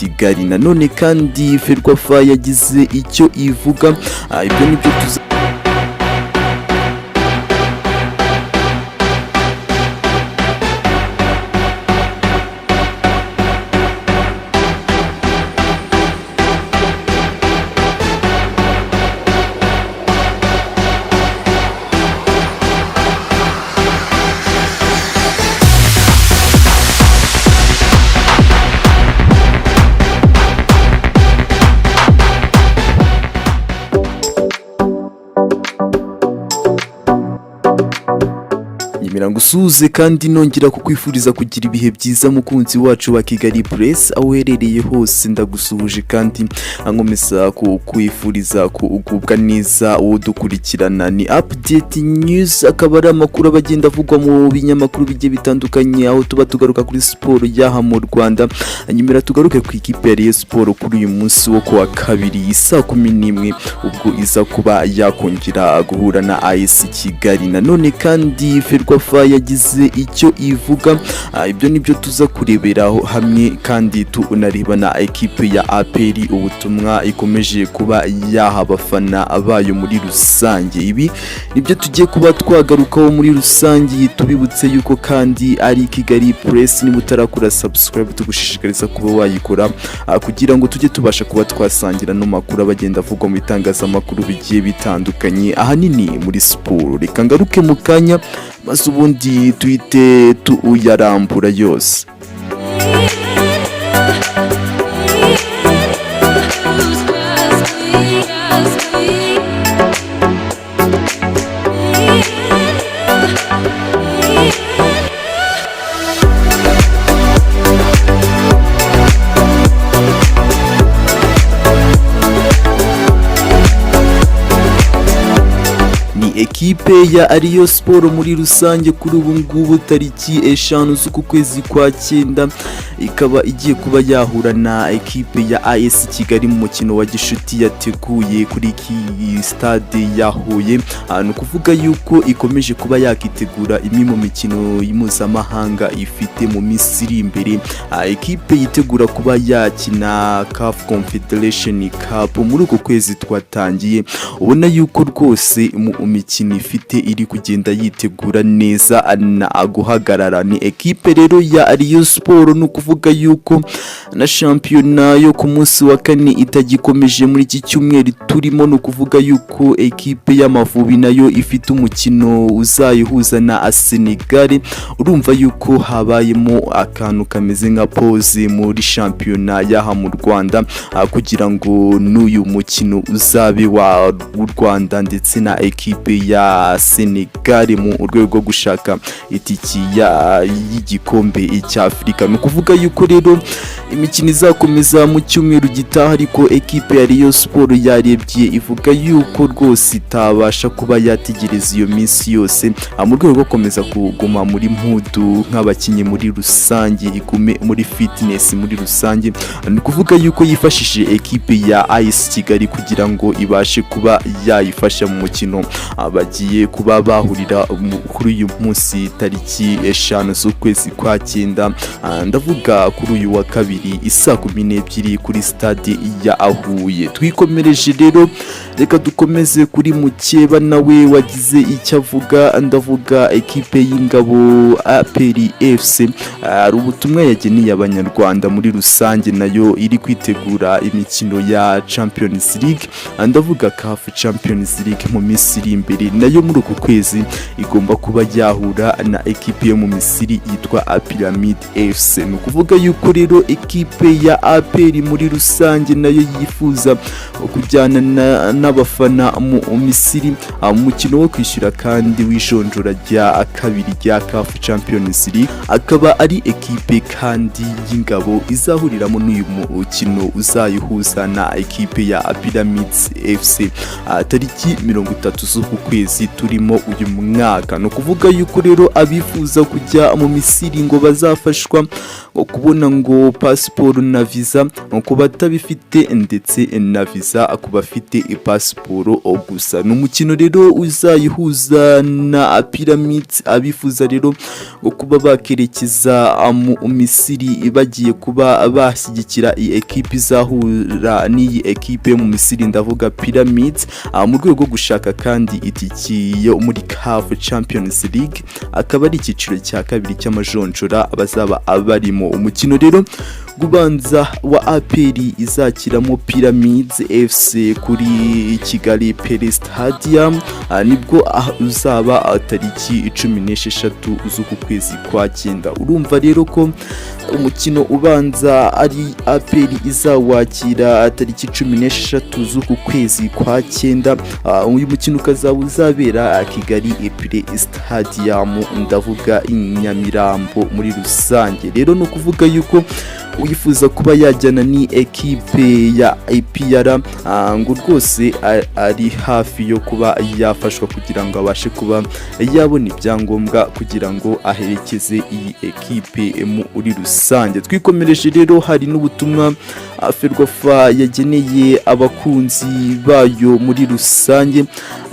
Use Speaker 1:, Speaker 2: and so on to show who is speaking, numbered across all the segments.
Speaker 1: Kigali. Nanone kandi Ferwafa yagize icyo ivuga. Ibyo nibyo tuza. Nyemera ngusuhuze kandi nongera kukwifuriza kugira ibihe byiza, mukunzi wacu wa Kigali Press, aho uherereye hose ndagusuhuje kandi nkomeza kukwifuriza kugubwa neza. Uwo dukurikirana ni Update News, akaba ari amakuru aba agenda avugwa mu binyamakuru bigiye bitandukanye, aho tuba tugaruka kuri siporo y'aha mu Rwanda. Nyemera tugaruke ku ikipe ya Rayon Sport kuri uyu munsi wo kuwa kabiri saa 11, ubwo iza kuba yakongera guhura na AS Kigali. Nanone kandi Ferwafa yagize icyo ivuga. Ibyo nibyo tuza kureberaho hamwe, kandi tunareba na ekipe ya APR, ubutumwa ikomeje kuba yaha abafana bayo muri rusange. Ibi nibyo tugiye kuba twagarukaho muri rusange. Tubibutse yuko kandi ari Kigali Press, niba utarakora subscribe tugushishikariza kuba wayikora, kugira ngo tujye tubasha kuba twasangira no makuru abagenda avugwa mu bitangazamakuru bigiye bitandukanye, ahanini muri siporo. Reka ngaruke mu kanya, maze ubundi tuhite tuyarambura yose. Ni ekipe ya Rayon Sport muri rusange kuri ubu ngubu, tariki 5 z'uku kwezi kwa cyenda, ikaba igiye kuba yahura na ekipe ya AS Kigali mu mukino wa gishuti yateguye kuri iki stade ya Huye. Ni ukuvuga yuko ikomeje kuba yakitegura imwe mu mikino mpuzamahanga ifite mu minsi iri imbere. Ekipe yitegura kuba yakina CAF Confederation Cup muri uku kwezi twatangiye. Ubona yuko rwose mu mikino ifite iri kugenda yitegura neza na guhagarara. Ni ekipe rero ya Rayon Sport, ni ukuvuga yuko na shampiyona yo ku munsi wa kane itagikomeje muri iki cyumweru turimo. Ni ukuvuga yuko ekipe y'Amavubi nayo ifite umukino uzayihuza na Senegal. Urumva yuko habayemo akantu kameze nka pause muri shampiyona y'aha mu Rwanda, kugira ngo n'uyu mukino uzabe wa w'u Rwanda ndetse na ekipe ya Senegal mu rwego rwo gushaka itiki y'igikombe cya Afurika. Ni ukuvuga yuko rero imikino izakomeza mu cyumweru gitaha, ariko ekipe ya Rayon Sport yarebye ivuga yuko rwose itabasha kuba yategereza iyo minsi yose, mu rwego rwo gukomeza kuguma muri mood nk'abakinnyi muri rusange, igume muri fitness muri rusange. Ni ukuvuga yuko yifashishije ekipe ya AS Kigali kugira ngo ibashe kuba yayifasha mu mukino bagiye kuba bahurira kuri uyu munsi tariki 5 z'ukwezi kwa cyenda. Ndavuga kuri uyu wa kabiri isaa 12 kuri stade ya Huye. Twikomereje rero, reka dukomeze kuri mukeba nawe wagize icyo avuga. Ndavuga ekipe y'ingabo APR FC. Hari ubutumwa yageneye Abanyarwanda muri rusange, nayo iri kwitegura imikino ya Champions League. Ndavuga CAF Champions League mu minsi iri imbere. Nayo muri uku kwezi igomba kuba yahura na ekipe yo mu Misiri yitwa Pyramid FC. Ni ukuvuga yuko rero ekipe ya APR muri rusange nayo yifuza kujyana n'abafana mu Misiri mu mukino wo kwishyura kandi w'ijonjora rya kabiri rya CAF Champions League, akaba ari ekipe kandi y'ingabo izahuriramo n'uyu mukino uzayihuza na ekipe ya Pyramids FC, tariki 30 z'uku kwezi. kwezi turimo uyu mwaka. Ni ukuvuga yuko rero abifuza kujya mu Misiri ngo bazafashwa ngo kubona ngo pasiporo na visa ku batabifite, ndetse na visa ku bafite pasiporo gusa. Ni umukino rero uzayihuza na Pyramids. Abifuza rero ngo kuba bakerekeza mu Misiri bagiye kuba bashyigikira iyi ekipe izahura n'iyi ekipe yo mu Misiri, ndavuga Pyramids, mu rwego rwo gushaka kandi itiki yo muri CAF Champions League, akaba ari icyiciro cya kabiri cy'amajonjora bazaba barimo. Umukino rero ubanza wa APR izakiramo Pyramids FC kuri Kigali Pele Stadium nibwo uzaba tariki 16 z'uku kwezi kwa cyenda. Urumva rero ko umukino ubanza ari APR izawakira tariki 16 z'uku kwezi kwa cyenda. Uyu mukino ukazaba uzabera Kigali Pele Stadium, ndavuga i Nyamirambo muri rusange. Rero ni ukuvuga yuko uyifuza kuba yajyana ni ekipe ya APR ngo rwose ari hafi yo kuba yafashwa kugira ngo abashe kuba yabona ibyangombwa kugira ngo aherekeze iyi ekipe muri rusange. Twikomereje rero, hari n'ubutumwa Ferwafa yageneye abakunzi bayo muri rusange,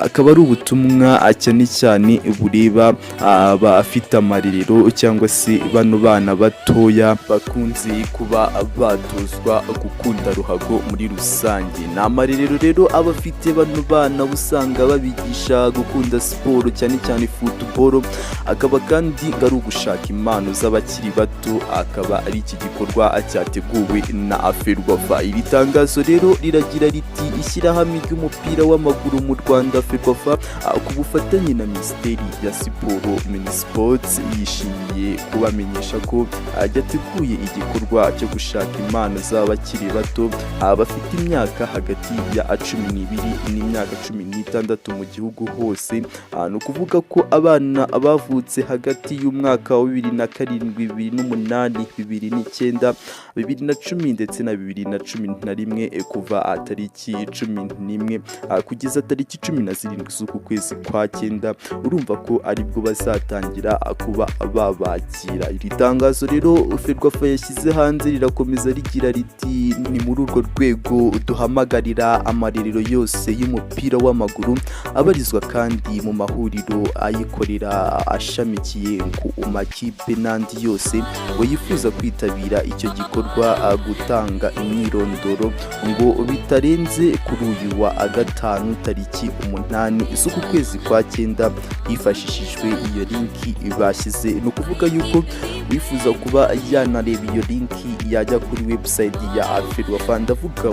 Speaker 1: akaba ari ubutumwa cyane cyane bureba abafite amarerero cyangwa se bano bana batoya bakunze kuba batozwa gukunda ruhago muri rusange. Ni amarerero rero aba afite bano bana usanga babigisha gukunda siporo, cyane cyane football, akaba kandi ari ugushaka impano z'abakiri bato, akaba ari iki gikorwa cyateguwe na Ferwafa. Iri tangazo rero riragira riti: "Ishyirahamwe ry'umupira w'amaguru mu Rwanda Ferwafa, ku bufatanye na Minisiteri ya Siporo Minispoc, yishimiye kubamenyesha ko yateguye igikorwa cyo gushaka impano z'abakiri bato bafite imyaka hagati ya 12 n'imyaka 16 mu gihugu hose." Ni ukuvuga ko abana bavutse hagati y'umwaka wa 2007, 2008, 2009, 2010 ndetse na 2011, kuva tariki 11 kugeza tariki 17 z'uku kwezi kwa cyenda, urumva ko aribwo bazatangira kuba babakira. Iri tangazo rero Ferwafa yashyize hanze rirakomeza rigira riti: "Ni muri urwo rwego duhamagarira amarerero yose y'umupira w'amaguru abarizwa kandi mu mahuriro ayikorera ashamikiye ku makipe n'andi yose ngo yifuza kwitabira icyo gikorwa gutanga imyirondoro ngo bitarenze kuri uyu wa gatanu tariki 8 z'uku kwezi kwa cyenda, hifashishijwe iyo linki bashyize." Ni ukuvuga yuko wifuza kuba yanareba iyo linki yajya kuri website ya Ferwafa, ndavuga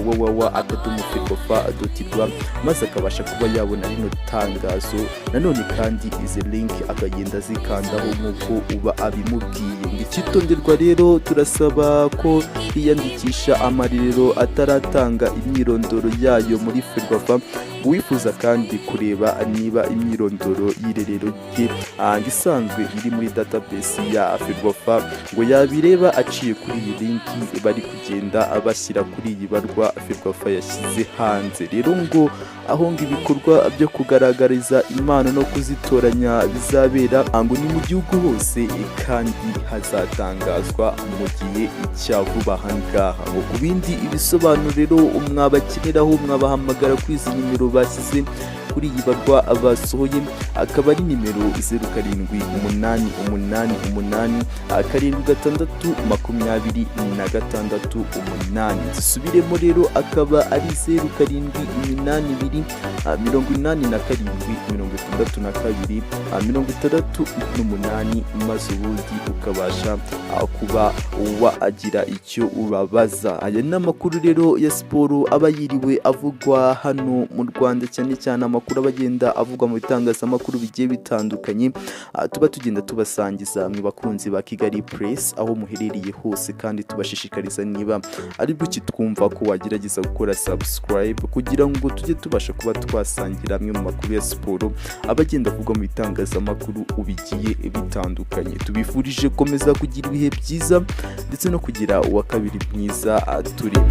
Speaker 1: www.ferwafa.rw, maze akabasha kuba yabona rino tangazo. Nanone kandi izi link akagenda azikandaho nk'uko uba abimubwiye. Ngo icyitonderwa rero, turasaba ko hiyandikisha amarerero ataratanga imyirondoro yayo muri Ferwafa. Uwifuza kandi kureba niba imyirondoro y'irerero rye isanzwe iri muri database ya Ferwafa, ngo yabireba aciye kuri iyi linki bari kugenda bashyira kuri iyi barwa Ferwafa yashyize hanze. Rero ngo aho ngo ibikorwa byo kugaragariza impano no kuzitoranya bizabera ngo ni mu gihugu hose, kandi hazatangazwa mu gihe cya vuba aha ngaha. Ngo ku bindi ibisobanuro rero mwabakeneraho, mwabahamagara kuri izi nimero bashyize kuri iyi barwa basohoye, akaba ari nimero 0788876268. Zisubiremo rero, akaba ari 0782876268, maze ubundi ukabasha kuba wagira icyo ubabaza. Aya ni amakuru rero ya siporo aba yiriwe avugwa hano mu Rwanda, cyane cyane amakuru aba agenda avugwa mu bitangazamakuru bigiye bitandukanye, tuba tugenda tubasangiza mu bakunzi ba Kigali Press aho muherereye hose. Kandi tubashishikariza, niba ari bwo kitwumva, ko wagerageza gukora subscribe kugira ngo tujye tubasha kuba twasangira amwe mu makuru ya siporo aba agenda avugwa mu bitangazamakuru bigiye bitandukanye. Tubifurije gukomeza kugira ibihe byiza ndetse no kugira uwa kabiri mwiza turimo.